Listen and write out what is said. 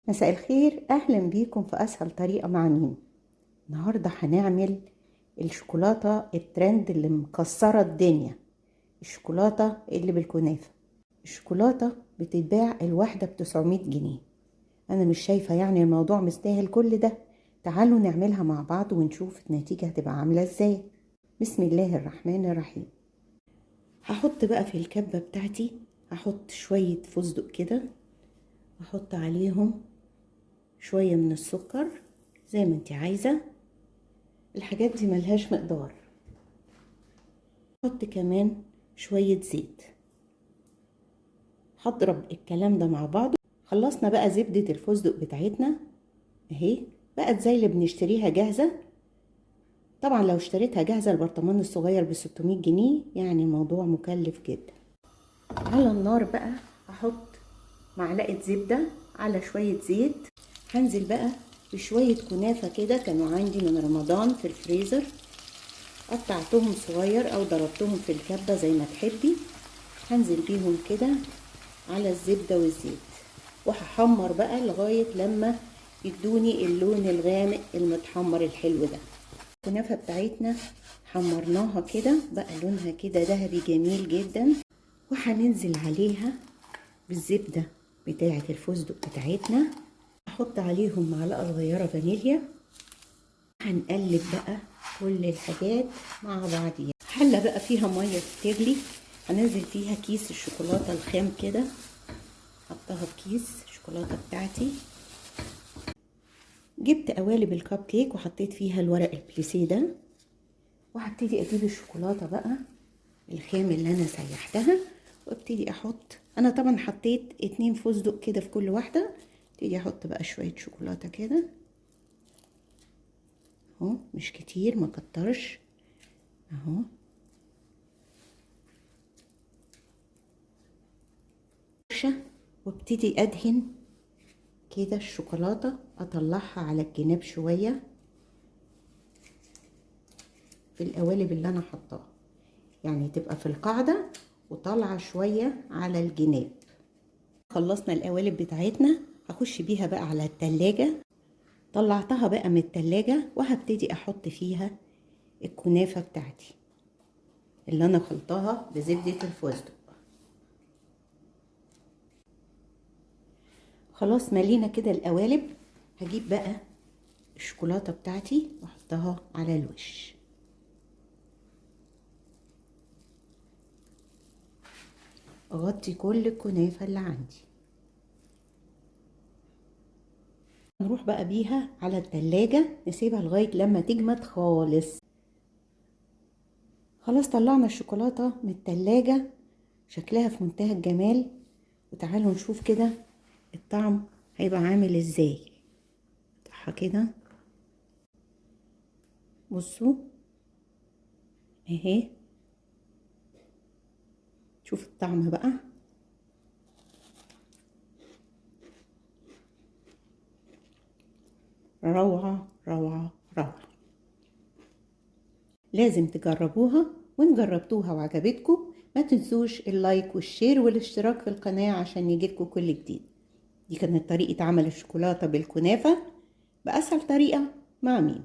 مساء الخير، اهلا بيكم في اسهل طريقه مع ميمي. النهارده هنعمل الشوكولاتة الترند اللي مكسرة الدنيا، الشوكولاتة اللي بالكنافه. الشوكولاتة بتتباع الواحدة ب900 جنيه. انا مش شايفه يعني الموضوع مستاهل كل ده. تعالوا نعملها مع بعض ونشوف النتيجة هتبقى عامله ازاي. بسم الله الرحمن الرحيم. هحط بقى في الكبه بتاعتي، هحط شوية فستق كده، احط عليهم شوية من السكر زي ما انت عايزه، الحاجات دي ملهاش مقدار. احط كمان شوية زيت. هضرب الكلام ده مع بعضه. خلصنا بقى زبدة الفستق بتاعتنا اهي، بقت زي اللي بنشتريها جاهزة. طبعا لو اشتريتها جاهزة البرطمان الصغير ب600 جنيه، يعني الموضوع مكلف جدا. على النار بقى احط معلقه زبدة على شوية زيت. هنزل بقى بشوية كنافه كده كانوا عندي من رمضان في الفريزر، قطعتهم صغير او ضربتهم في الكبه زي ما تحبي. هنزل بيهم كده على الزبدة والزيت، وهحمر بقى لغاية لما يدوني اللون الغامق المتحمر الحلو ده. الكنافه بتاعتنا حمرناها كده بقى لونها كده ذهبي جميل جدا، وهننزل عليها بالزبده بتاعه الفستق بتاعتنا. هحط عليهم معلقه صغيرة فانيليا. هنقلب بقى كل الحاجات مع بعضيها. حله بقى فيها مية بتغلي، هنزل فيها كيس الشوكولاتة الخام كده، حطها في كيس الشوكولاتة بتاعتي. جبت قوالب الكب كيك وحطيت فيها الورق البليسيه ده، وهبتدي اجيب الشوكولاتة بقى الخام اللي انا سيحتها وابتدي احط. انا طبعا حطيت 2 فستق كده في كل واحدة. ابتدي احط بقى شوية شوكولاتة كده اهو، مش كتير، ما كترش اهو. وابتدي ادهن كده الشوكولاتة، اطلعها على الجناب شوية في القوالب اللي انا حطاها، يعني تبقى في القاعدة وطالعه شوية على الجناب. خلصنا القوالب بتاعتنا، هخش بيها بقى على التلاجة. طلعتها بقى من التلاجة وهبتدي احط فيها الكنافة بتاعتي اللي انا خلطاها بزبدة الفستق. خلاص ملينا كده القوالب. هجيب بقى الشوكولاتة بتاعتي واحطها على الوش. اغطي كل الكنافة اللي عندي. نروح بقى بيها على التلاجة، نسيبها لغاية لما تجمد خالص. خلاص طلعنا الشوكولاتة من التلاجة، شكلها في منتهى الجمال. وتعالوا نشوف كده الطعم هيبقى عامل ازاي. افتحها كده، بصوا اهي، شوف الطعم بقى. روعة روعة روعة. لازم تجربوها، وإن جربتوها وعجبتكم ما تنسوش ال like وال share والاشتراك في القناة عشان يجيلكم كل جديد. دي كانت طريقة عمل الشوكولاتة بالكنافة بأسهل طريقة مع ميمي.